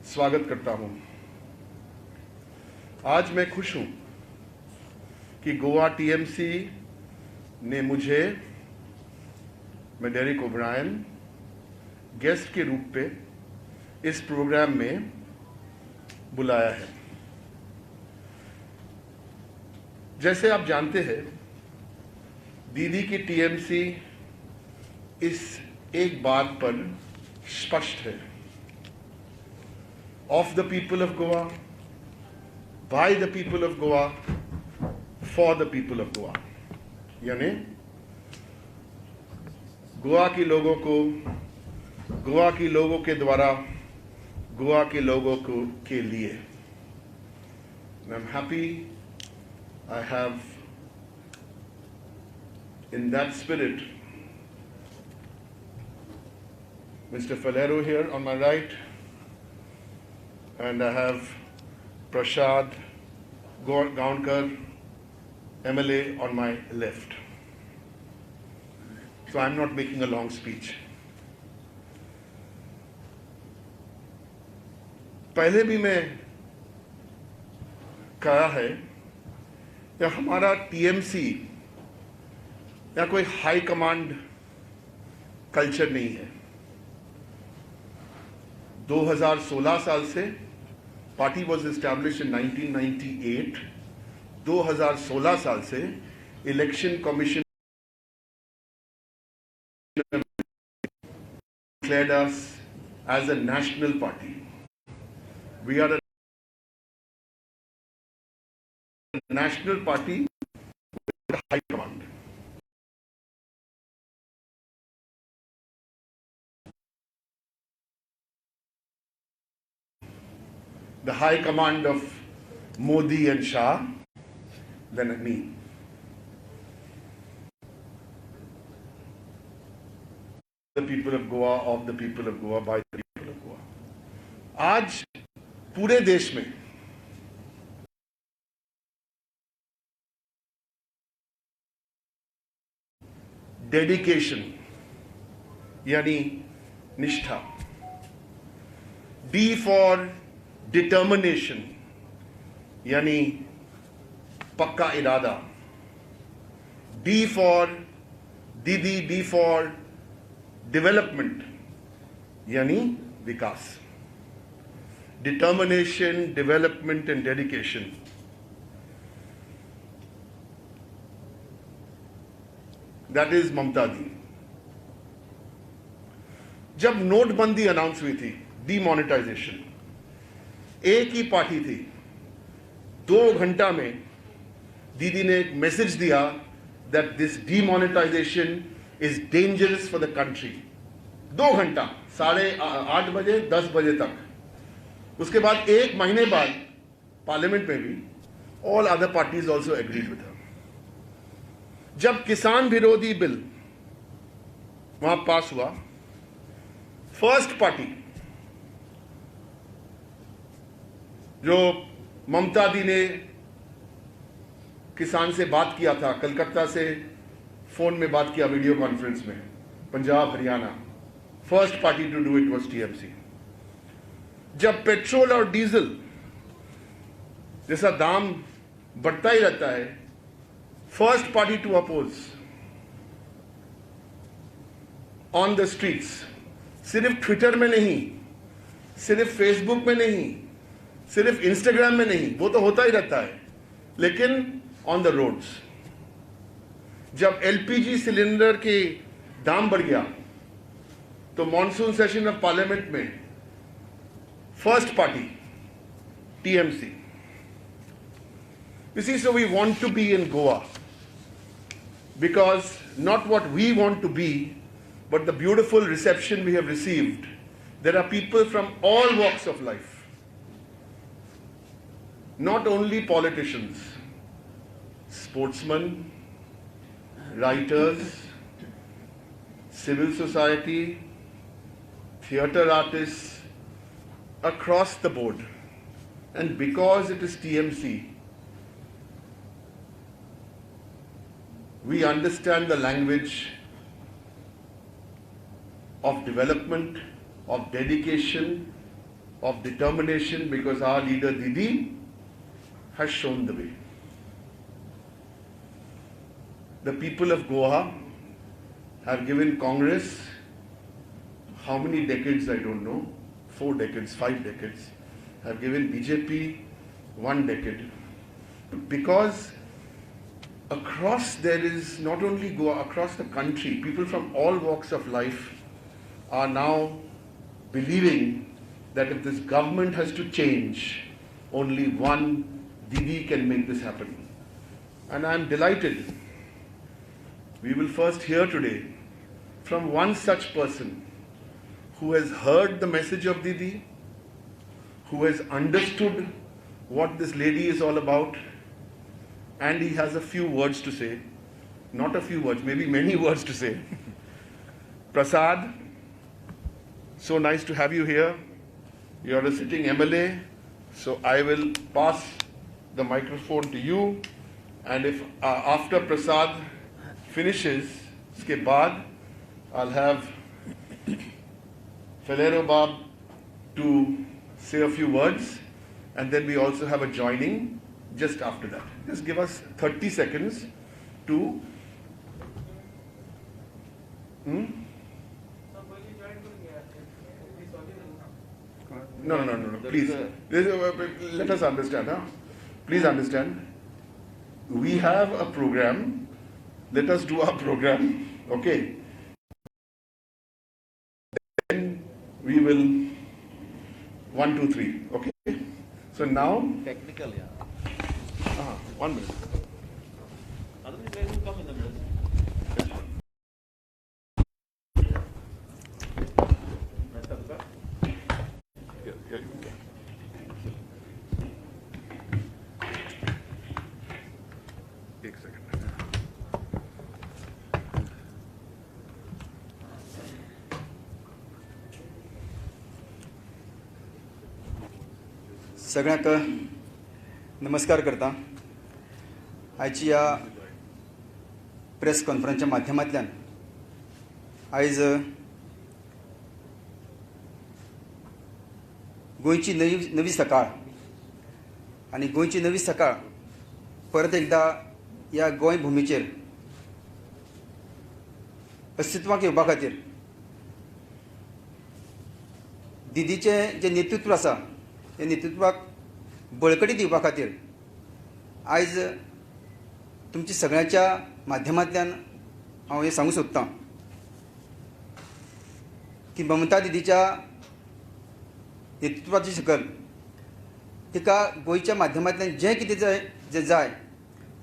स्वागत करता हूं। आज मैं खुश हूं कि गोवा टीएमसी ने मुझे, मैं डेरिक ओब्रायन, गेस्ट के रूप पे इस प्रोग्राम में बुलाया है। जैसे आप जानते हैं, दीदी की टीएमसी इस एक बात पर स्पष्ट है, of the people of Goa, by the people of Goa, for the people of Goa. यानी गोवा के लोगों को, गोवा के लोगों के द्वारा, गोवा के लोगों को के लिए। I am happy I have in that spirit Mr. Faleiro here on my right, and I have Prasad Gaonkar, MLA, on my left. So I'm not making a long speech. पहले भी मैं कहा है या हमारा TMC या कोई high command culture नहीं है। 2016 साल से पार्टी वॉज एस्टैब्लिश इन 1998। 2016 साल से election commission declared us as a national party. We are a national party with a high command. The high command of Modi and Shah than me. The people of Goa, of the people of Goa, by the people of Goa. आज पूरे देश में dedication यानी निष्ठा, D for determination यानी पक्का इरादा, D for Didi, D for development यानी विकास। Determination, development and dedication. That is Mamata di. जब नोटबंदी अनाउंस हुई थी, डीमोनेटाइजेशन, एक ही पार्टी थी, 2 घंटा में दीदी ने एक मैसेज दिया that this demonetisation is dangerous for the country. 2 घंटा, 8:30 बजे 10 बजे तक। उसके बाद 1 महीने बाद पार्लियामेंट में भी all other parties also agreed with her. जब किसान विरोधी बिल वहां पास हुआ, फर्स्ट पार्टी जो ममता दी ने किसान से बात किया था, कलकत्ता से फोन में बात किया, वीडियो कॉन्फ्रेंस में, Punjab Haryana, first party to do it was TMC. जब पेट्रोल और डीजल जैसा दाम बढ़ता ही रहता है, first party to oppose on the streets, सिर्फ ट्विटर में नहीं, सिर्फ फेसबुक में नहीं, सिर्फ इंस्टाग्राम में नहीं, वो तो होता ही रहता है, लेकिन ऑन the roads. जब एलपीजी सिलेंडर के दाम बढ़ गया तो मॉनसून सेशन ऑफ पार्लियामेंट में first party TMC. You see, so we want to be in Goa because not what we want to be, but the beautiful reception we have received. There are people from all walks of life, not only politicians, sportsmen, writers, civil society, theatre artists, across the board. And because it is TMC, we understand the language of development, of dedication, of determination, because our leader Didi has shown the way. The people of Goa have given Congress how many decades, I don't know, 4 decades, 5 decades, have given BJP 1 decade. Because across there is not only Goa, across the country, people from all walks of life are now believing that if this government has to change, only one Didi can make this happen. And I am delighted. We will first hear today from one such person who has heard the message of Didi, who has understood what this lady is all about, and he has a few words to say. Not a few words, maybe many words to say. Prasad, so nice to have you here. You are a sitting MLA, so I will pass the microphone to you. And if after Prasad finishes, uske baad, I'll have Faleiro Bab to say a few words, and then we also have a joining just after that. Just give us 30 seconds to... No, please. Let us understand. Huh? Please understand. We have a program. Let us do our program. Okay. Then we will... 1, 2, 3. Okay. So now... Technical, yeah. 1 minute. Otherwise, guys will come in the middle. Yeah. Ek second. सगळ्यांक नमस्कार करता. आयची ह्या press कॉन्फरन्सच्या माध्यमांतल्यान आयज गोंयची नवी सकाळ आनी गोंयची नवी सकाळ परत एकदा ह्या गोंय भुमीचेर अस्तित्वाक येवपा खातीर दिदीचें जें नेतृत्व आसा त्या नेतृत्वाक बळकटी दिवपा खातीर आयज तुमच्या सगळ्यांच्या माध्यमांतल्यान हांव हें सांगूंक सोदतां की ममता दिदीच्या नेतृत्वाची सकल तिका गोंयच्या माध्यमांतल्यान जें कितें जाय जें जाय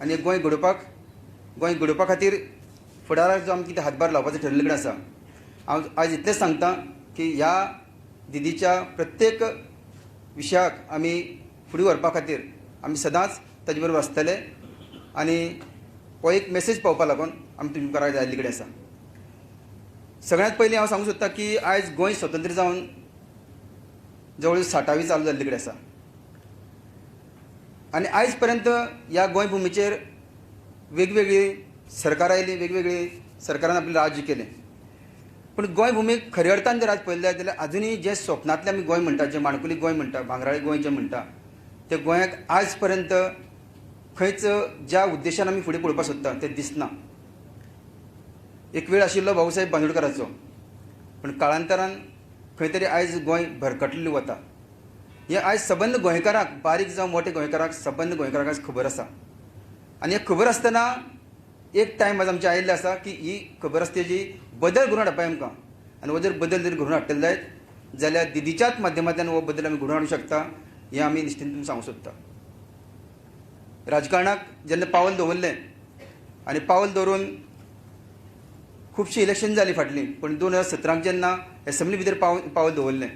आनी गोंय घडोवपा खातीर फुडाराक जो आमी कितें हातभार लावपाचो ठरयल्ले कडेन आसा. हांव आयज इतलेंच सांगता की ह्या दिदीच्या प्रत्येक विशयाक आमी फुडें व्हरपा खातीर आमी सदांच ताजे बरोबर आसतले आनी हो एक मेसेज पावपा लागून आमी तुमच्या मुखार आयज आयिल्ले कडेन आसा. सगळ्यांत पयलीं हांव सांगूंक सोदतां की आयज गोंय स्वतंत्र जावन जवळ 60वी चालू जाल्ले कडेन आसा आनी आयज पर्यंत ह्या गोंय भुमीचेर वेगवेगळी सरकारां आयलीं, वेगवेगळी सरकारान आपलें राज्य केलें, पूण गोंय भुमीक खऱ्या अर्थान जर आज पळयलें जाल्यार आजुनूय जें स्वप्नांतलें आमी गोंय म्हणटा, जें माणकुली गोंय म्हणटा, भांगराळे गोंय जें म्हणटा, तें गोंयाक आयज पर्यंत खंयच ज्या उद्देशान आमी फुडें पळोवपाक सोदता तें दिसना. एक वेळ आशिल्लो भाऊसाहेब बांदोडकराचो, पूण काळांतरान खंय तरी आयज गोंय भरकटलें वता. हें आयज सबंद गोंयकारांक, बारीक जावं मोटे गोंयकारांक, सबंद गोंयकारांक आयज खबर आसा. आनी हें खबर आसतना एक टायम आज आमचें आयिल्लें आसा की ही खबर आसा तेजी बदल घडोवन हाडपा आमकां, आनी हो जर बदल जर घडोवन हाडटले जायत जाल्यार दिदीच्याच माध्यमांतल्यान हो बदल आमी घडोवन हाडूंक शकता हें आमी निश्चीत तुमकां सांगूंक सोदता. राजकारणाक जेन्ना पावल दवरलें आनी पावल दवरून खुबशीं इलेक्शन जालीं फाटलीं, पूण 2017 जेन्ना एसेंब्ली भितर पावल दवरलें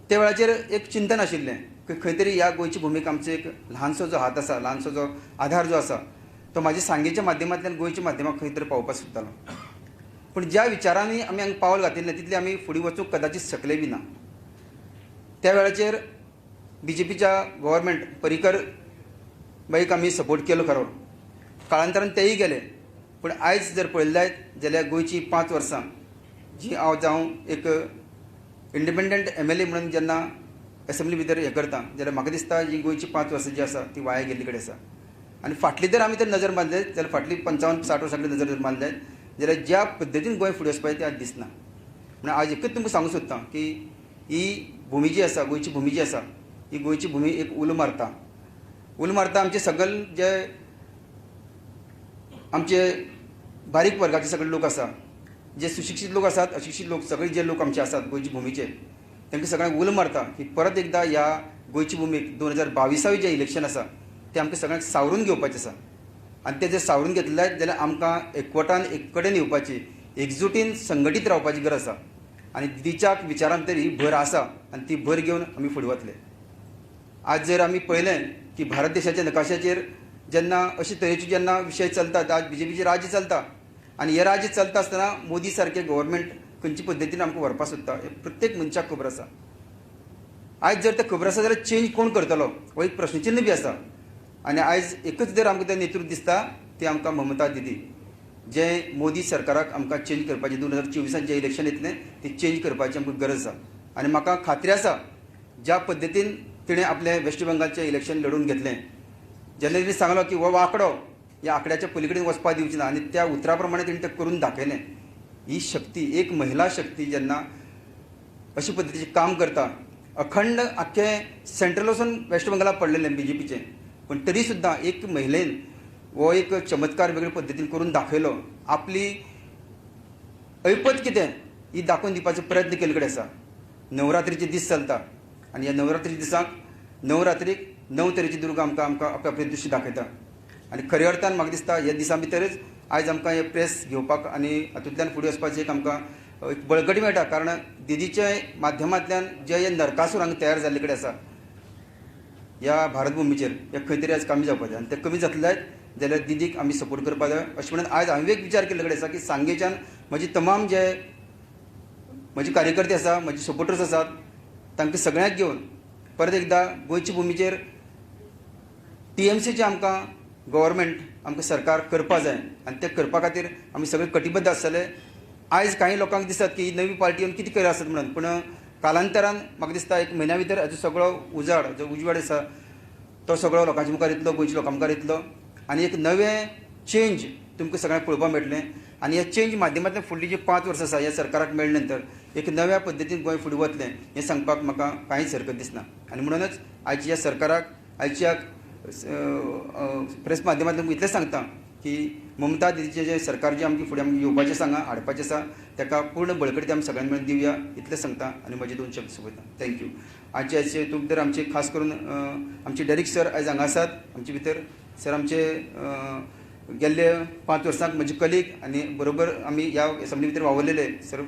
त्या वेळाचेर एक चिंतन आशिल्लें की खंय तरी ह्या गोंयची भुमीक आमचो एक ल्हानसो जो हात आसा, ल्हानसो जो आधार जो आसा तो म्हाज्या सांगेच्या माध्यमांतल्यान गोंयच्या माध्यमाक खंय तरी पावोवपाक सोदतालो. पूण ज्या विचारांनी आमी हांगा पावल घातिल्लें तितलें आमी फुडें वचूंक कदाचीत शकले बी ना. त्या वेळाचेर बीजेपीच्या गव्हर्मेंट पर्रीकर बाईक आमी सपोर्ट केलो खरो, काळांतरान तेय गेले, पूण आयज जर पळयलें जायत जाल्यार गोंयची 5 वर्सां जी हांव जावं एक इंडिपेंडंट MLA म्हणून जेन्ना एसेंब्ली भितर हें करता जाल्यार म्हाका दिसता ही गोंयची 5 वर्सां जी आसा ती वाया गेल्ली कडेन आसा. आनी फाटली जर आमी तर नजर मारले जाल्यार फाटली 55-60 वर्सां कडेन नजर जर मारले जाल्यार ज्या पद्दतीन गोंय फुडें वचपाचें तें आज दिसना. म्हणून आज एकूच तुमकां सांगूंक सोदता की ही भुमी जी आसा, गोंयची भुमी जी आसा, ही गोंयची भुमी एक उलो मारता, उलो मारता आमचे सगळे जे आमचे बारीक वर्गाचे सगळे लोक आसा, जे सुशिक्षीत लोक आसात, अशिक्षीत लोक, सगळे जे लोक आमचे आसात गोंयचे भुमीचे, तांकां सगळ्यांक उलो मारता की परत एकदां ह्या गोंयची भुमीक 2022 जें इलेक्शन आसा तें आमकां सगळ्यांक सावरून घेवपाचें आसा. आनी तें जर सावरून घेतलें जाल्यार आमकां एकवटान एक कडेन येवपाची, एकजुटीन संघटीत रावपाची गरज आसा. आनी दिदीच्या विचारां भितर ही भर आसा आनी ती भर घेवन आमी फुडें वतले. आज जर आमी पळयलें की भारत देशाच्या नकाशाचेर जेन्ना अशे तरेचे जेन्ना विशय चलतात, आज बीजेपीचें राज्य चलता आनी हें राज्य चलता आसतना मोदी सारकें गव्हर्मेंट खंयचे पद्दतीन आमकां व्हरपाक सोदता हें प्रत्येक मनशाक खबर आसा. आयज जर तें खबर आसा जाल्यार चेंज कोण करतलो हो एक प्रश्नचिन्न बी आसा. आनी आयज एकूच जर आमकां तें नेतृत्व दिसता तें आमकां ममता दिदी, जें मोदी सरकाराक आमकां चेंज करपाचें 2024 जें इलेक्शन येतलें तें चेंज करपाची आमकां गरज आसा. आनी म्हाका खात्री आसा ज्या पद्दतीन तिणें आपलें वेस्ट बंगालचें इलेक्शन लडून घेतलें, जेन्ना तिणें सांगलो की हो आंकडो ह्या आंकड्याच्या पलीकडेन वचपाक दिवची ना आनी त्या उतरा प्रमाणे तिणें तें करून दाखयलें. ही शक्ती, एक महिला शक्ती जेन्ना अशे पद्दतीचें काम करता, अखंड आख्खें सेंट्रल वचून वेस्ट बंगालाक पडलेलें बीजेपीचें, पूण तरी सुद्दां एक महिलेन हो एक चमत्कार वेगळे पद्दतीन करून दाखयलो. आपली ऐपत कितें ही दाखोवन दिवपाचो प्रयत्न केल्ले कडेन आसा. नवरात्रीचे दीस चलता आनी ह्या नवरात्रीच्या दिसाक नवरात्रीक 9 तरेची दुर्गा आमकां आमकां आपली आपली दृश्य दाखयता. आनी खऱ्या अर्थान म्हाका दिसता ह्या दिसां भितरच आयज आमकां हे प्रेस घेवपाक आनी हातूंतल्यान फुडें वचपाची एक आमकां एक बळकटी मेळटा. कारण दिदीच्या माध्यमांतल्यान जे हे नरकासूर हांगा तयार जाल्ले कडेन आसा ह्या भारतभुमीचेर, हे खंय तरी आज कमी जावपाचें आनी तें कमी जातलें जाल्यार दिदीक आमी सपोर्ट करपाक जाय. अशें म्हणून आयज हांवें एक विचार केल्ले कडेन आसा की सांगेच्यान म्हजी तमाम जे म्हजे कार्यकर्ते आसा, म्हजे सपोर्टर्स आसात, तांकां सगळ्यांक घेवन परत एकदां गोंयचे भुमीचेर टीएमसीचें आमकां गव्हर्मेंट, आमकां सरकार करपा जाय आनी तें करपा खातीर आमी सगळे कटिबद्ध आसतले. आयज कांय लोकांक दिसतात की नवी पार्टी येवन कितें करत आसत म्हणून, पूण कालांतरान म्हाका दिसता एक म्हयन्या भितर हाजो सगळो उजाड जो उजवाड आसा तो सगळो लोकांच्या मुखार येतलो, गोंयच्या लोकां मुखार येतलो आनी एक नवें चेंज तुमकां सगळ्यांक पळोवपाक मेळटलें. आनी ह्या चेंज माध्यमांतल्यान फुडली जी 5 वर्सां आसा ह्या सरकाराक मेळ्ळे नंतर एक नव्या पद्दतीन गोंय फुडें वतलें हें सांगपाक म्हाका कांयच हरकत दिसना. आनी म्हणूनच आयच्या ह्या सरकाराक, आयच्या प्रेस माध्यमांतल्यान इतलें सांगता की ममता दिदीचें जें सरकार जें आमचें फुडें आमकां येवपाचें आसा, हांगा हाडपाचें आसा, ताका पूर्ण बळकटी आमी सगळ्यांनी मेळून दिवया इतलें सांगता आनी म्हजे 2 शब्द सोंपयता. Thank you. आजचे आयचे हितून भितर आमचे खास करून आमचे डेरिक सर आयज हांगा आसात आमचे भितर. सर आमचे गेल्ले 5 वर्सांक म्हजे कलीग आनी बरोबर आमी ह्या एसेंब्ली भितर वावरलेले सर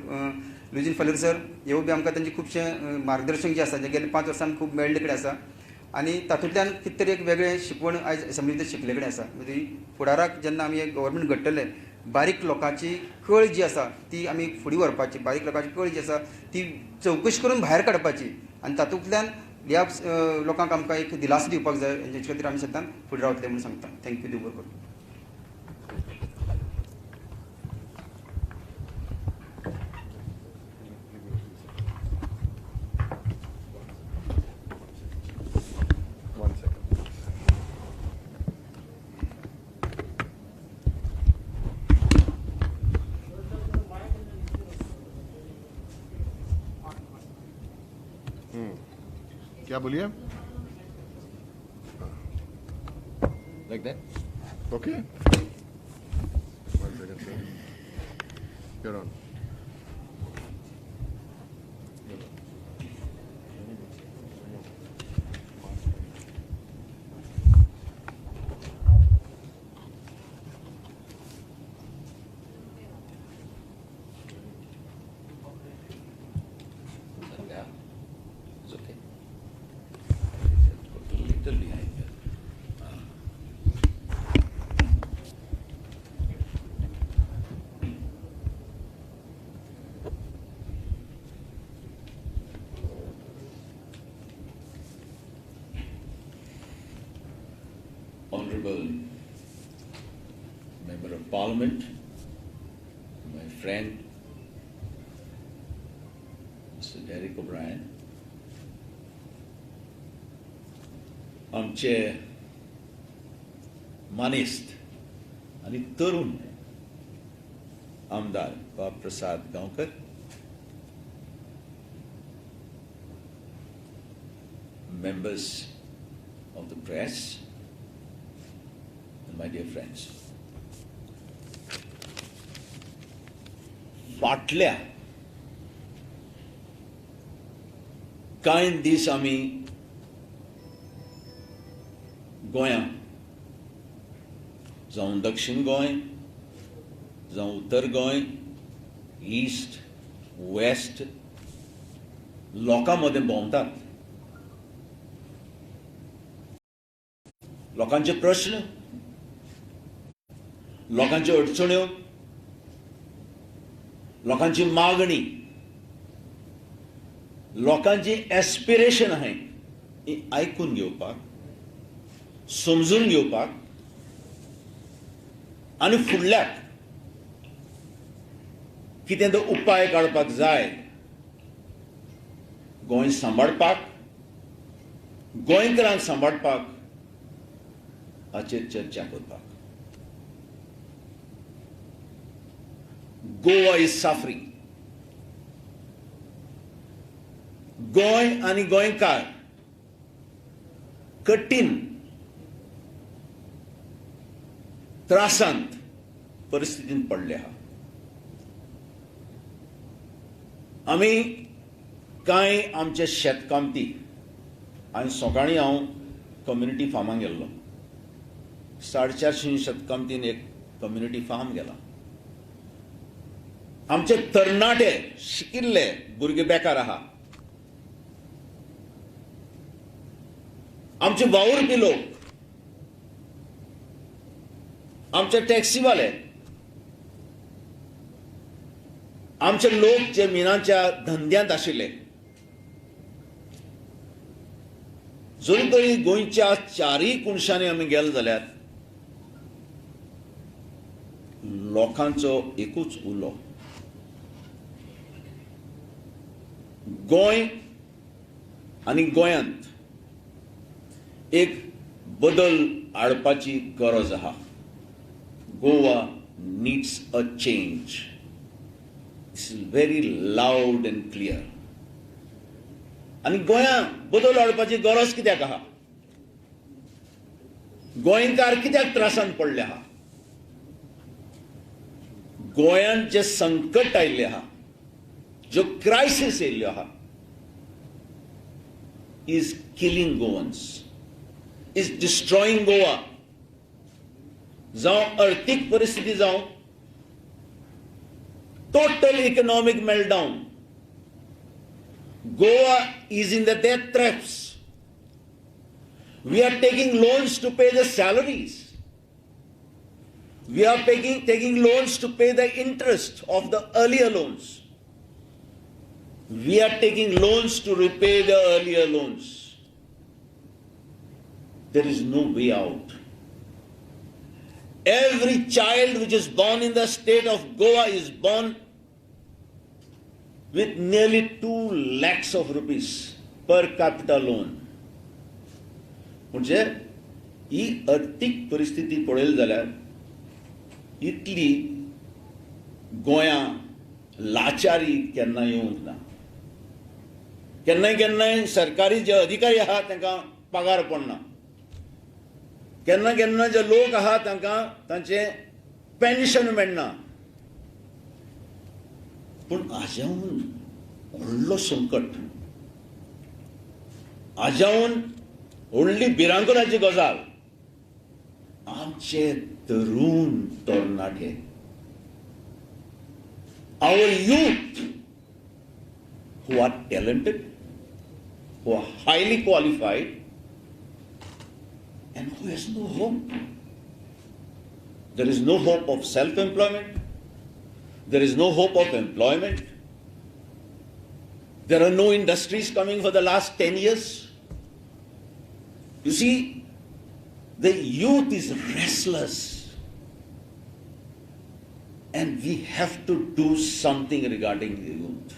लुजीन फालेर सर, हेवूय बी आमकां तांचें खुबशें मार्गदर्शन जें आसा जें गेल्ले 5 वर्सांक खूब मेळ्ळे कडेन आसा आनी तातूंतल्यान कितें तरी एक वेगळें शिकवण आयज एसेंब्ली भितर शिकले कडेन आसा. म्हणजे फुडाराक जेन्ना आमी एक गव्हर्मेंट घडटलें, बारीक लोकांची कळ जी आसा ती आमी फुडें व्हरपाची, बारीक लोकांची कळ जी आसा ती चवकशी करून भायर काडपाची आनी तातूंतल्यान ह्या लोकांक आमकां एक दिलासो दिवपाक जाय, हेचे खातीर आमी सद्दां फुडें रावतले म्हणून सांगता. Thank you. देव बरें करूं. क्या बोलिए? Like that? Okay. 1 second, sir. You're on. Yeah. It's okay. Little behind here. Honorable Member of Parliament, my friend, Mr. Derek Patrick O'Brien, आमचे मानेस्त आनी तरुण आमदार बाब Prasad Gaonkar, members of the press, and my dear friends. फाटल्या कांय दीस आमी गोंया, जावं दक्षिण गोंय, जावं उत्तर गोंय, ईस्ट वेस्ट, लोकां मदें भोंवतात. लोकांचे प्रश्न, लोकांच्यो अडचण्यो, लोकांची मागणी, लोकांची एस्पिरेशन आहाय ही आयकून घेवपाक, समजून घेवपाक आनी फुडल्याक कितें तो उपाय काडपाक जाय गोंय सांबाळपाक, गोंयकारांक सांबाळपाक, हाचेर चर्चा करपाक. Goa is suffering. Goa आनी गोंयकार कठीण त्रासांत परिस्थितींत पडले आहा. आमी कांय आमचे शेतकामती, आनी सकाळीं हांव कम्युनिटी फार्माक गेल्लो, 450 शेतकामतीन एक कम्युनिटी फार्म गेला. आमचे तरणाटे शिकिल्ले भुरगे बेकार आहा, आमचे वावुरपी लोक, आमचे टॅक्सीवाले, आमचे लोक जे मिनाच्या धंद्यांत आशिल्ले, जरी तरी गोंयच्या चारूय कोनशांनी आमी गेले जाल्यार लोकांचो एकूच उलो, गोंय आनी गोंयांत एक बदल हाडपाची गरज आहा. Goa needs a change. It's very loud and clear. आनी गोंयांत बदल हाडपाची गरज कित्याक आहा? गोंयकार कित्याक त्रासान पडले आहा? गोंयांत जे संकट आयिल्लें आहा, ज्यो क्रायसीस येयल्ल्यो आहा, is killing Goans, is destroying Goa. जावं अर्थीक परिस्थिती, जावं total economic meltdown. Goa is in the death traps. We are taking loans to pay the salaries. We are taking loans to pay the interest of the earlier loans. We are taking loans to repay the earlier loans. There is no way out. Every child which is born in the state of Goa is born with nearly 2 lakhs of rupees per capita loan. म्हणजे ही अर्थीक परिस्थिती पळयली जाल्यार इतली गोंया लाचारी केन्ना येवंक ना. केन्नाय केन्नाय सरकारी जे अधिकारी आहा तांकां पगार पडना, केन्ना केन्ना जे लोक आहा तांकां तांचें पेन्शन मेळना. पूण हाज्याहून व्हडलो संकट, हाज्याहून व्हडली भिरांकुलाची गजाल, आमचे तरुण तरणाटे, our youth who are talented, who are highly qualified, and who has no hope. There is no hope of self-employment. There is no hope of employment. There are no industries coming for the last 10 years. You see, the youth is restless. And we have to do something regarding the youth.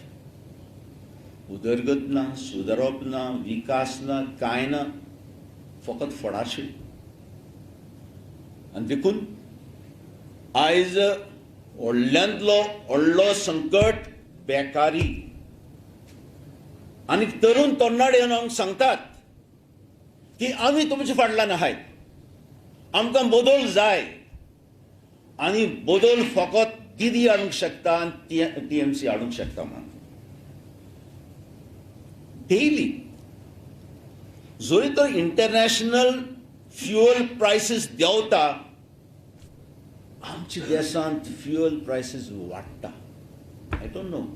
उदरगत ना, सुदारप ना, विकास ना, कांय ना, फकत फडाशी. आनी देखून आयज व्हडल्यांतलो व्हडलो संकट बेकारी. आनी तरुण तरणाटे येवन सांगतात की आमी तुमचे फाटल्यान आहाय, आमकां बदल जाय. आनी बदल फकत दिदी हाडूंक शकता आनी टीएमसी हाडूंक शकता म्हणून. डेली जरी तर इंटरनॅशनल फ्युअल प्रायसीस देंवता, आमच्या देशांत फ्युअल प्रायसीस वाडटा. I don't know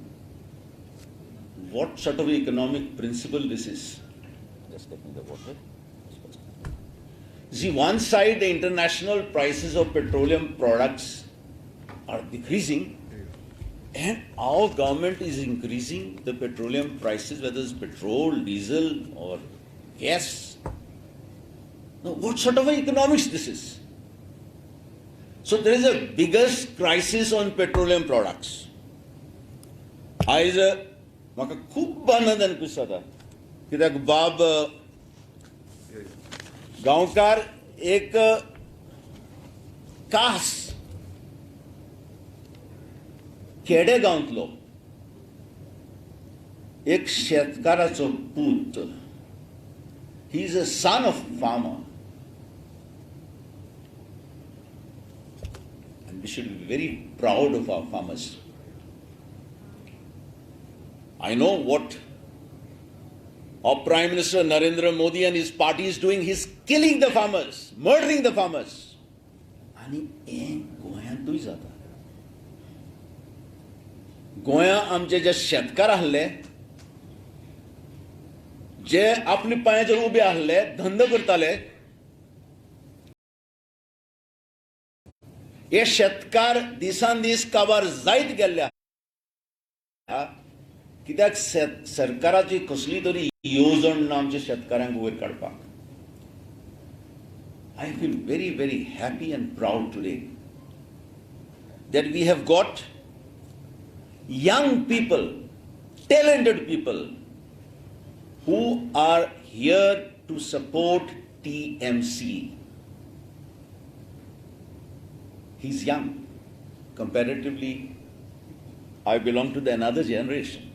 what sort of economic principle this is. Just get me the water. See, one side the international prices of petroleum products are decreasing and our government is increasing the petroleum prices, whether it's petrol, diesel or gas. Now, what sort of economics this is? So there is a biggest crisis on petroleum products. आयज म्हाका खूब आनंद आनी खूश जाता कित्याक बाब गांवकार एक कास खेडे गांवांतलो एक शेतकाराचो पूत. He is a son of farmer and we should be very proud of our farmers. I know what our Prime Minister Narendra Modi and his party is doing. He's killing the farmers, murdering the farmers. आनी हें गोंयांतूय जाता. गोंया आमचे जे शेतकार आहले, जे आपल्या पांयाचेर उबे आहले, धंदो करताले, हे शेतकार दिसान दीस काबार जायत गेल्ले. कित्याक सरकाराची कसली तरी येवजण ना आमच्या शेतकारांक वयर काडपाक. I feel very very happy and proud today that we have got young people, talented people who are here to support TMC. He is young. Comparatively, I belong to the another generation.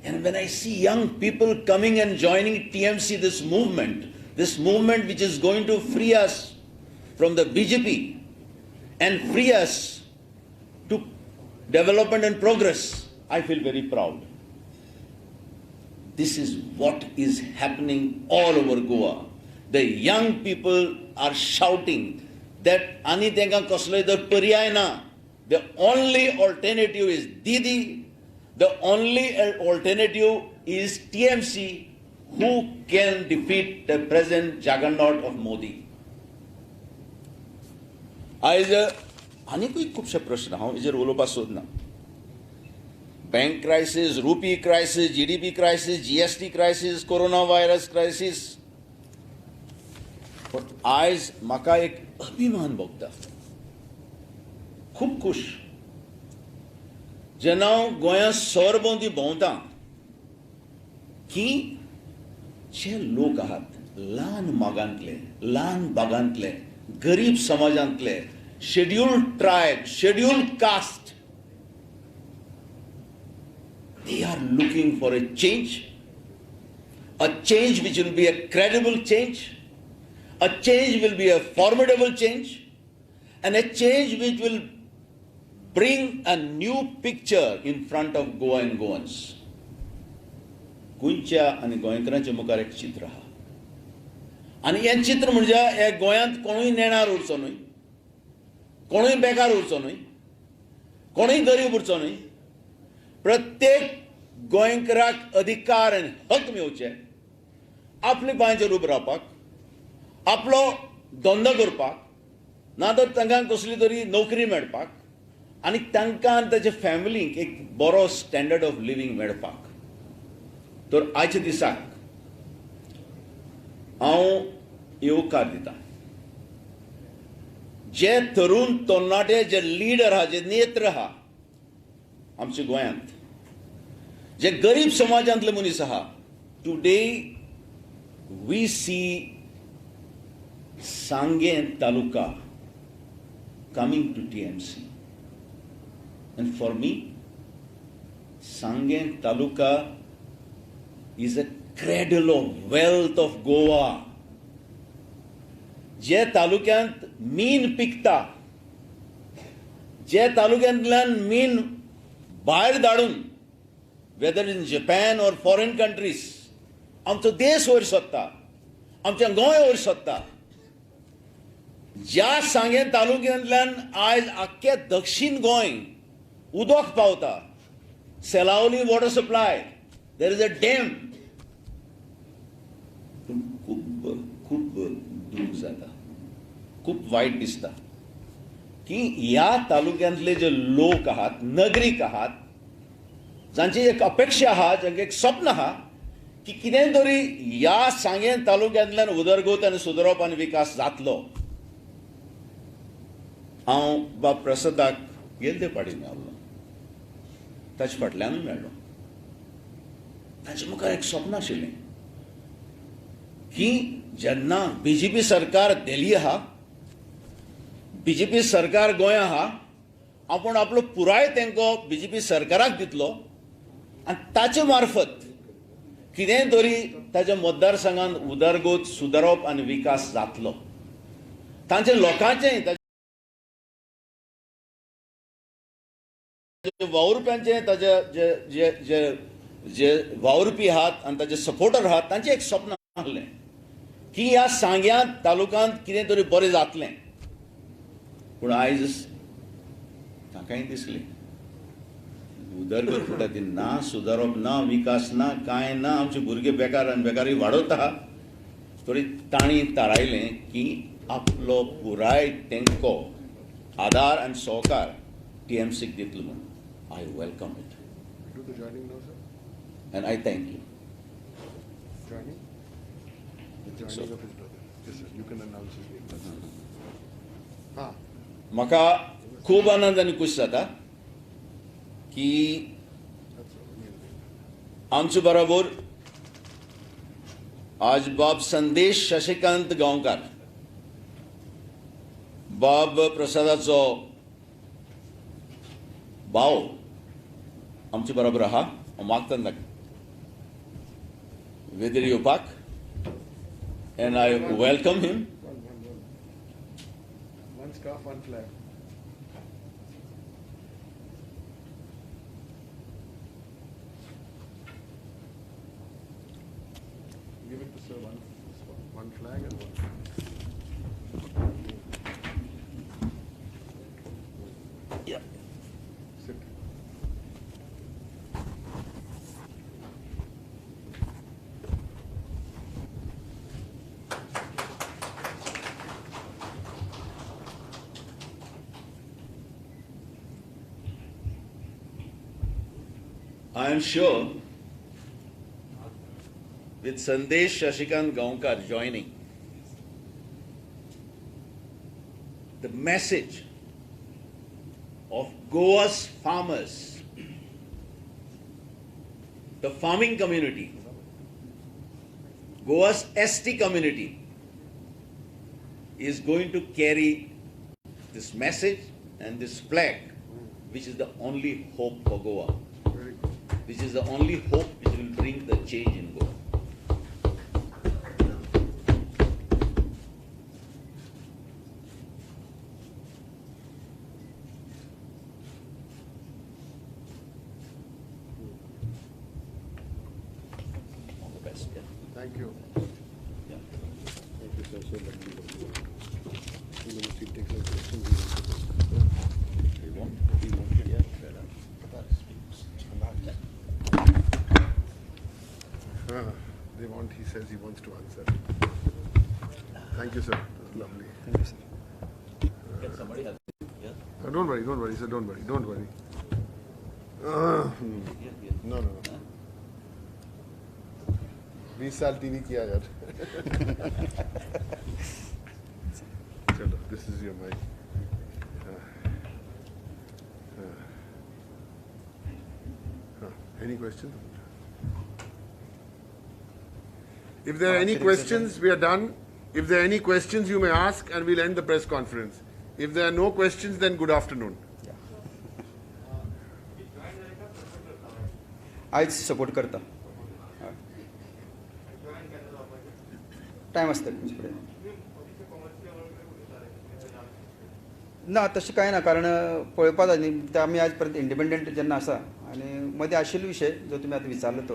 And when I see young people coming and joining TMC, this movement which is going to free us from the BJP and free us to development and progress, I feel very proud. This is what is happening all over Goa. The young people are shouting that ani tenka kasloy तर पर्याय ना. The only alternative is Didi. The only alternative is TMC, who can defeat the present juggernaut of Modi. आयज आनीकूय खुबशे प्रश्न हांव हेजेर उलोवपाक सोदना. Bank crisis, rupee crisis, GDP crisis, GST crisis, corona virus crisis. पूण आयज म्हाका एक अभिमान भोगता, खूब खूश जेन्ना हांव गोंयांत सरभोंवती भोंवता की जे लोक आहात ल्हान मागांतले, ल्हान भागांतले, गरीब समाजांतले, scheduled tribe, scheduled caste, they are looking for a change, a change which will be a credible change, a change will be a formidable change, and a change which will bring a new picture in front of Goa and Goans. गोंयच्या आनी गोंयकारांच्या मुखार एक चित्र आहा आनी हें चित्र म्हणजे हे गोंयांत कोणूय नेणार उरचो न्हय, कोणूय बेकार उरचो न्हय, कोणूय गरीब उरचो न्हय. प्रत्येक गोंयकाराक अधिकार आनी हक मेळचे आपल्या पांयाचेर उबो रावपाक, आपलो धंदो करपाक, ना तर तांकां कसली तरी नोकरी मेळपाक आनी तांकां आनी ताच्या फॅमिलीक एक बरो स्टँडर्ड ऑफ लिवींग मेळपाक. तर आयच्या दिसाक हांव येवकार दिता जे तरुण तरणाटे, जे लिडर आहा, जे नेत्र आहा आमच्या गोंयांत, जे गरीब समाजांतले मनीस आहा. Today we see Sanguem taluka coming to TMC, and for me Sanguem taluka is a cradle of wealth of Goa. जे तालुक्यांत मीन पिकता, जे तालुक्यांतल्यान मीन भायर धाडून whether in Japan or foreign countries आमचो देश वयर सोदता, आमचें गोंय वयर सोदता. ज्या सांगें तालुक्यांतल्यान आयज आख्खे दक्षीण गोंय उदक पावता, Selaulim water supply, there is a dam. पूण खूब खूब दूख जाता, खूब वायट दिसता की ह्या तालुक्यांतले जे लोक आहात, नगरीक आहात, जांची एक अपेक्षा आहा, जांचें एक स्वप्न आहा की कितें तरी ह्या सांगें तालुक्यांतल्यान उदरगत आनी सुदरप आनी विकास जातलो. हांव बाब प्रसादाक गेल्ले फावटी मेळ्ळो, ताचे फाटल्यानूय मेळ्ळो. ताचे मुखार एक स्वप्न आशिल्लें की जेन्ना बीजेपी सरकार दिल्ली आहा, बीजेपी सरकार गोंय आहा, आपूण आपलो पुराय तेंको बीजेपी सरकाराक दितलो आनी ताचे मार्फत कितेंय तरी ताच्या मतदारसंघान उदरगत सुदारप आनी विकास जातलो. तांचे लोकांचें, ताचे वावुरप्यांचें, ताचे जे जे जे जे वावुरपी आहात आनी ताचे सपोर्टर आहात, तांचें एक स्वप्न आसलें की ह्या सांग्यांत तालुक्यांत कितें तरी बरें जातलें. पूण आयज तांकांय दिसलें उदरगत म्हणटा ती ना, सुदारप ना, विकास ना, कांय ना, आमचे भुरगे बेकार आनी बेकारी वाडोवता. तरी तांणी थारायलें की आपलो पुराय तेंको, आदार आनी सहकार टीएमसीक दितलो म्हूण. I welcome it and I thank you. म्हाका खूब आनंद आनी खूश जाता की आमचे बरोबर आज बाब संदेश शशिकांत गांवकार, बाब प्रसादाचो भाव आमचे बरोबर आहा. हांव मागता ताका वेदीर येवपाक and I welcome him. One scarf, one flag. Give it to sir, one flag and one. Yeah. Sit. I am sure with Sandesh Shashikant Gaonkar joining, the message of Goa's farmers, the farming community, Goa's ST community is going to carry this message and this flag, which is the only hope for Goa, which is the only hope which will bring the change in Goa. All the best. Yeah. Thank you. Yeah. Thank you, sir. So lovely. Even if he takes a question, He won't. He won't. Yeah. Fair enough. They want, he says he wants to answer. Thank you, sir. That's lovely. Thank you, sir. Can somebody help? Yeah. Don't worry, sir. Don't worry. Don't worry. Yeah, yeah. No, no, no. 20 साल TV किया यार. चलो, this is your mic. Any questions? If there are any questions, we are done. If there are any questions, you may ask and we'll end the press conference. If there are no questions, then good afternoon. आयज support करता, time आसता तुमचे कडेन. ना तशें कांय ना, कारण पळोवपा जाय न्ही. आमी आज पर्यंत इंडिपेंडंट जेन्ना आसा आनी मदीं आशिल्लो विशय जो तुमी आतां विचारलो तो,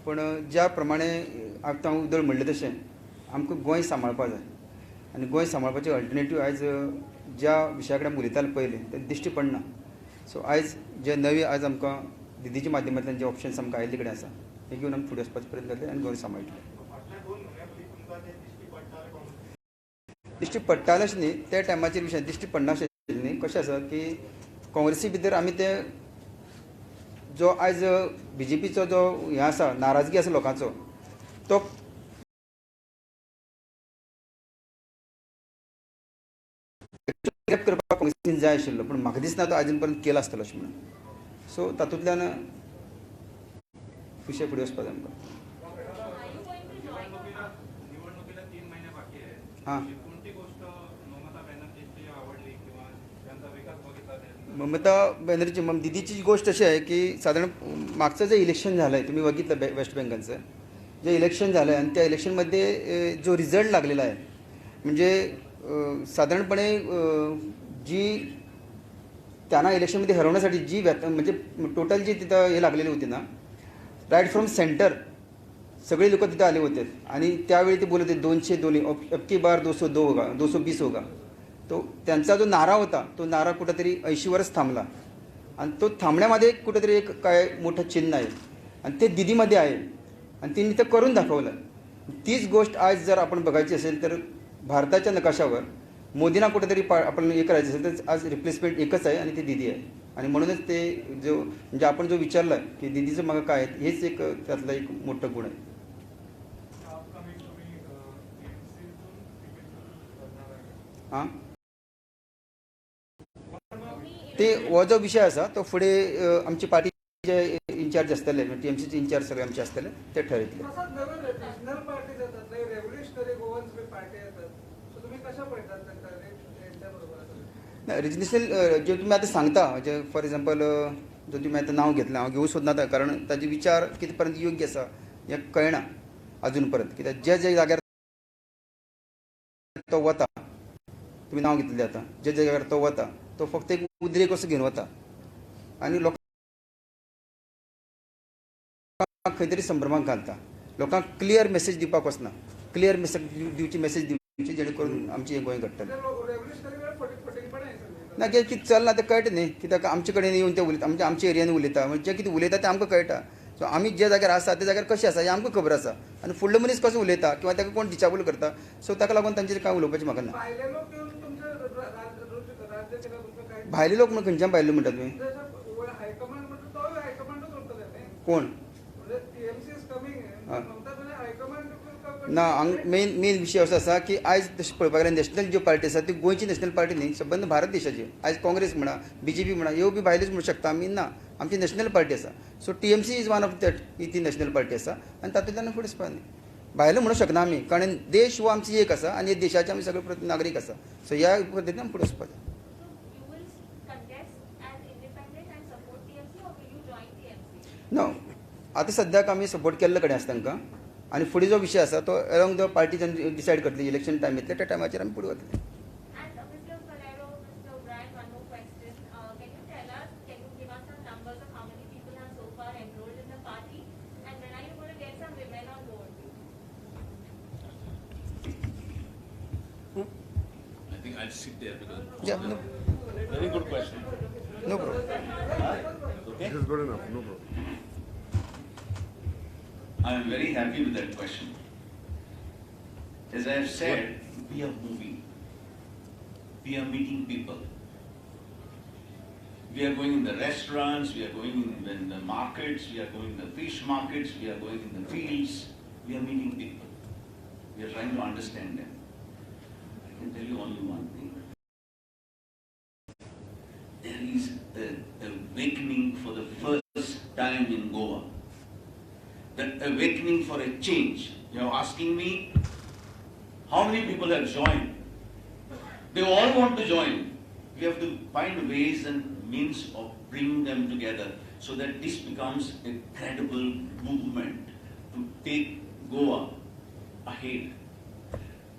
पूण ज्या प्रमाणे आतां हांव उदळ म्हणलें तशें आमकां गोंय सांबाळपा जाय आनी गोंय सांबाळपाचें अल्टरनेटीव आयज ज्या विशया कडेन आमी उलयताले पयलीं तें दिश्टी पडना. सो आयज जे नवी आयज आमकां दिदीच्या माध्यमांतल्यान जे ऑप्शन्स आमकां आयिल्ले कडेन आसा हे घेवन आमी फुडें वचपाचो प्रयत्न करतले आनी गोंय सांबाळटले. दिश्टी पडटालें अशें न्ही, त्या टायमाचेर विशय दिश्टी पडनाशिल्लें न्ही. कशें आसा की काँग्रेसी भितर आमी ते जो आयज बीजेपीचो जो हें आसा नाराजगी आसा लोकांचो तो करपाक काँग्रेसीन जाय आशिल्लो, पूण म्हाका दिसना तो आजून पर्यंत केला आसतलो अशें म्हणून. सो तातूंतल्यान विशय फुडें वचपाक जाय आमकां. हां, ममता बॅनर्जी दिदीची गोष्ट अशी आहे की साधारण मागचं जे इलेक्शन झालं आहे तुम्ही बघितलं वेस्ट बेंगलचं जे इलेक्शन झालं आहे आणि त्या इलेक्शनमध्ये जो रिझल्ट लागलेला आहे म्हणजे साधारणपणे जी त्यांना इलेक्शनमध्ये हरवण्यासाठी जी म्हणजे टोटल जी तिथं हे लागलेली होती ना, राईट फ्रॉम सेंटर सगळे लोक तिथं आले होते आणि त्यावेळी ते बोलत होते 202 अबकी बार 202 होगा 220 होगा. तो त्यांचा जो नारा होता तो नारा कुठंतरी 80वरच थांबला आणि तो थांबण्यामध्ये कुठंतरी एक काय मोठं चिन्ह आहे आणि ते दिदीमध्ये आहे आणि तिने ते करून दाखवलं. तीच गोष्ट आज जर आपण बघायची असेल तर भारताच्या नकाशावर मोदींना कुठेतरी आपण हे करायचं असेल तर आज रिप्लेसमेंट एकच आहे आणि ती दिदी आहे. आणि म्हणूनच ते जो म्हणजे आपण जो विचारला की दिदीचं मागं काय आहे हेच एक त्यातलं एक मोठं गुण आहे. हां, ते हो जो विशय आसा तो फुडें आमची पार्टीचे इन्चार्ज आसतले, टीएमसीचे इन्चार्ज सगळे आमचे आसतले ते ठरयतले. ना रिजनल जे तुमी आतां सांगता जे फॉर एग्जाम्पल जो तुमी आतां नांव घेतलें हांव घेवूं सोदना आतां, कारण ताजे विचार कितें पर्यंत योग्य आसा हें कळना अजून पर्यंत. कित्याक जे जे जाग्यार तो वता, तुमी नांव घेतलें आतां, जे जे जाग्यार तो वता तो फक्त एक उद्रेक असो घेवन वता आनी लोकांक खंय तरी संभ्रमाक घालता. लोकांक क्लियर मेसेज दिवपाक वचना, क्लियर मेसेज दिवची मेसेज दिवची जेणे करून आमची हें गोंय घडटलें. ना कितें चल्लां तें कळटा न्ही, कित्याक आमचे कडेन येवन ते उलयता, आमच्या आमच्या एरियान उलयता, म्हणजे जें कितें उलयता तें आमकां कळटा. सो आमी ज्या जाग्यार आसा त्या जाग्यार कशें आसा हें आमकां खबर आसा आनी फुडलो मनीस कसो उलयता किंवा ताका कोण डिचाबूल करता, सो ताका लागून तांचेर कांय उलोवपाचें म्हाका ना. भायले लोक म्हणून खंयच्यान भायले म्हणटा तुमी? कोण ना, हांगा मेन मेन विशय असो आसा की आयज तशें पळोवपाक गेल्यार नॅशनल ज्यो पार्टी आसा ती गोंयची नॅशनल पार्टी न्ही, सबंद भारत देशाची. आयज काँग्रेस म्हणा, बीजेपी म्हणा, ह्यो बी भायल्योच म्हणूंक शकता आमी ना, आमची नॅशनल पार्टी आसा. So TMC is one of that, ही ती नॅशनल पार्टी आसा आनी तातूंतल्यान फुडें वचपा न्ही. भायलो म्हणूंक शकना आमी, कारण देश हो आमची एक आसा आनी देशाचे आमी सगळे नागरीक आसा. सो ह्या पद्दतीन आमी फुडें वचपाक जाय. ना आतां सद्याक आमी सपोर्ट केल्ले कडेन आसा तांकां आनी फुडें जो विशय आसा तो अलॉंग the party decide करतली. इलेक्शन टायम येतले त्या टायमाचेर आमी फुडें वतले. Yeah, no. Very good question. No problem. Okay? This is good enough, no problem. I am very happy with that question. As I have said, we are moving. We are meeting people. We are going in the restaurants, we are going in the markets, we are going in the fish markets, we are going in the fields. We are meeting people. We are trying to understand them. I can tell you only one thing. There is an awakening for the first time in Goa. awakening for a change. You're asking me how many people have joined. They all want to join. We have to find ways and means of bringing them together so that this becomes a credible movement to take Goa ahead.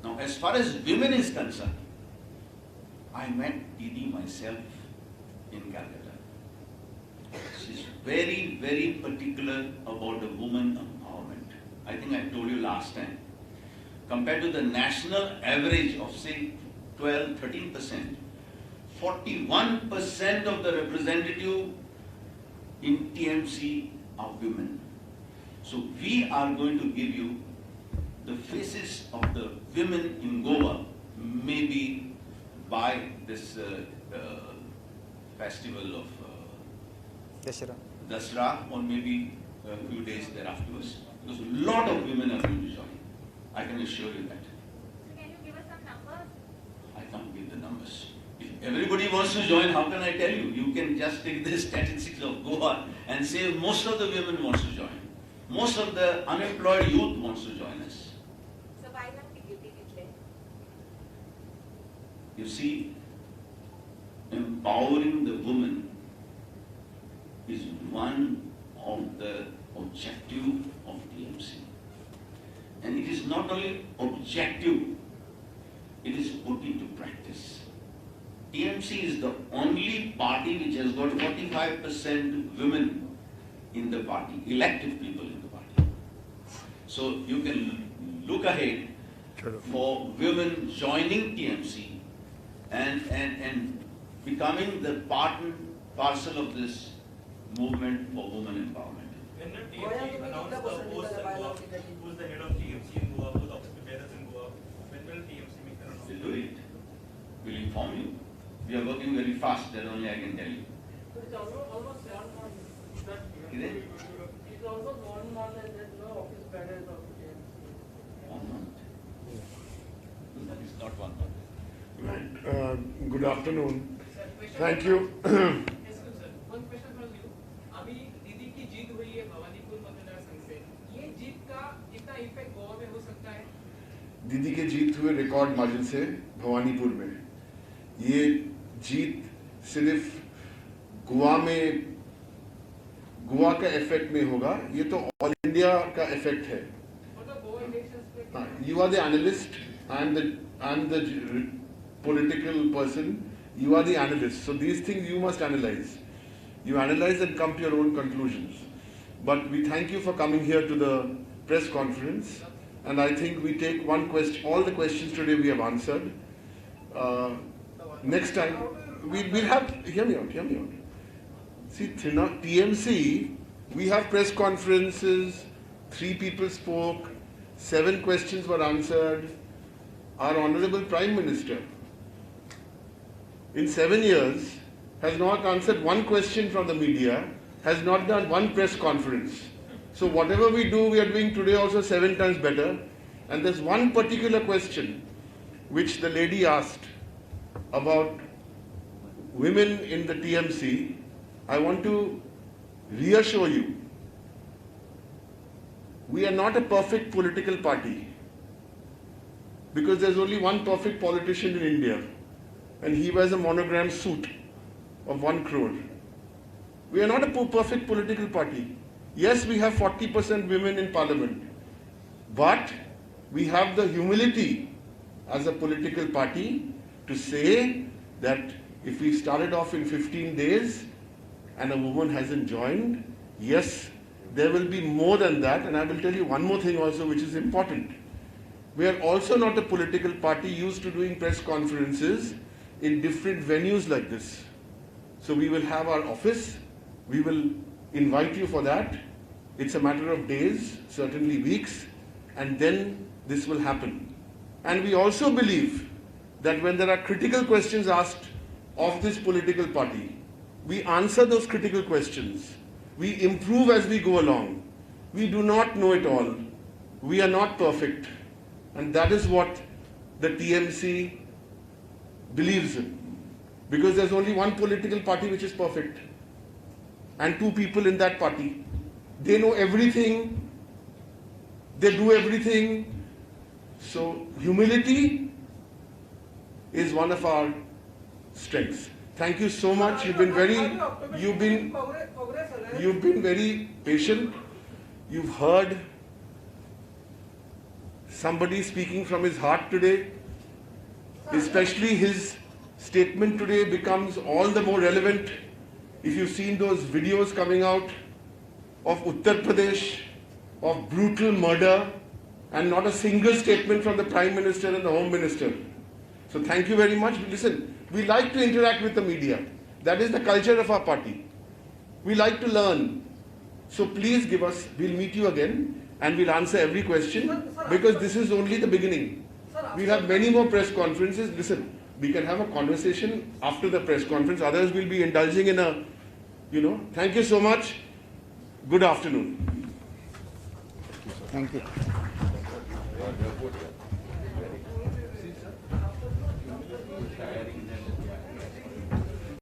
Now, as far as women is concerned, I met Didi myself in Calcutta. She's very, very particular about the woman empowerment. I think I told you last time. Compared to the national average of say 12, 13%, 41% of the representative in TMC are women. So we are going to give you the faces of the women in Goa, maybe by this festival of Dasra, or maybe a few days thereafterwards. Because a lot of women are going to join. I can assure you that. So can you give us some numbers? I can't give the numbers. If everybody wants to join, how can I tell you? You can just take the statistics of Goa and say most of the women wants to join. Most of the unemployed youth wants to join us. So why not ticket? You see, empowering the woman is one of the objective of TMC. And it is not only objective, it is put into practice. TMC is the only party which has got 45% women in the party, elected people in the party. So you can look ahead for women joining TMC and becoming the part and parcel of this movement for women empowerment. When did TMC announce the post in Goa? Who's the head of TMC in Goa? Who's office bearers in Goa? When will TMC make an announcement? We'll do it. We'll inform you. We are working very fast, that only I can tell you. So it's almost 1 month. Is it? It's almost 1 month and there's no office bearers of TMC. 1 month? That is not 1 month. Right. Good afternoon. Sir, Thank you. Excuse sir, one question for you. अभी दीदी की जीत हुई है भवानीपुर मतदार संघ से, ये जीत का कितना effect Goa में हो सकता है? दीदी के जीत हुए रिकॉर्ड मार्जिन से भवानीपुर में। ये जीत सिर्फ गोवा में, गोवा का इफेक्ट नहीं होगा, ये तो ऑल इंडिया का इफेक्ट है। You are the analyst, I am the political person, you are the analyst. So these things you must analyze. You analyze and come to your own conclusions. But we thank you for coming here to the press conference. And I think we take one question, all the questions today we have answered. Next time, we'll have, hear me out. See, TMC, we have press conferences, 3 people spoke, 7 questions were answered. Our Honorable Prime Minister, in 7 years, has not answered one question from the media, has not done one press conference. So whatever we do, we are doing today also 7 times better. And there's one particular question which the lady asked about women in the TMC. I want to reassure you, we are not a perfect political party, because there's only one perfect politician in India, and he wears a monogram suit of 1 crore. We are not a perfect political party. Yes, we have 40% women in parliament, but we have the humility as a political party to say that if we started off in 15 days and a woman hasn't joined, yes, there will be more than that. And I will tell you one more thing also, which is important. We are also not a political party used to doing press conferences in different venues like this. So we will have our office. We will invite you for that. It's a matter of days, certainly weeks, and then this will happen. And we also believe that when there are critical questions asked of this political party, we answer those critical questions. We improve as we go along. We do not know it all. We are not perfect. And that is what the TMC believes in. Because there's only one political party which is perfect, and 2 people in that party. They know everything They do everything. So humility is one of our strengths. Thank you so much. You've been very, you've been, you've been very patient. You've heard somebody speaking from his heart today. Especially his statement today becomes all the more relevant if you've seen those videos coming out of Uttar Pradesh, of brutal murder, and not a single statement from the Prime Minister and the Home Minister. So thank you very much. Listen, we like to interact with the media. That is the culture of our party. We like to learn. So please give us, we'll meet you again and we'll answer every question, because this is only the beginning. We'll have many more press conferences. Listen, we can have a conversation after the press conference. Others will be indulging in a, you know. Thank you so much. Good afternoon. Thank you. Thank you.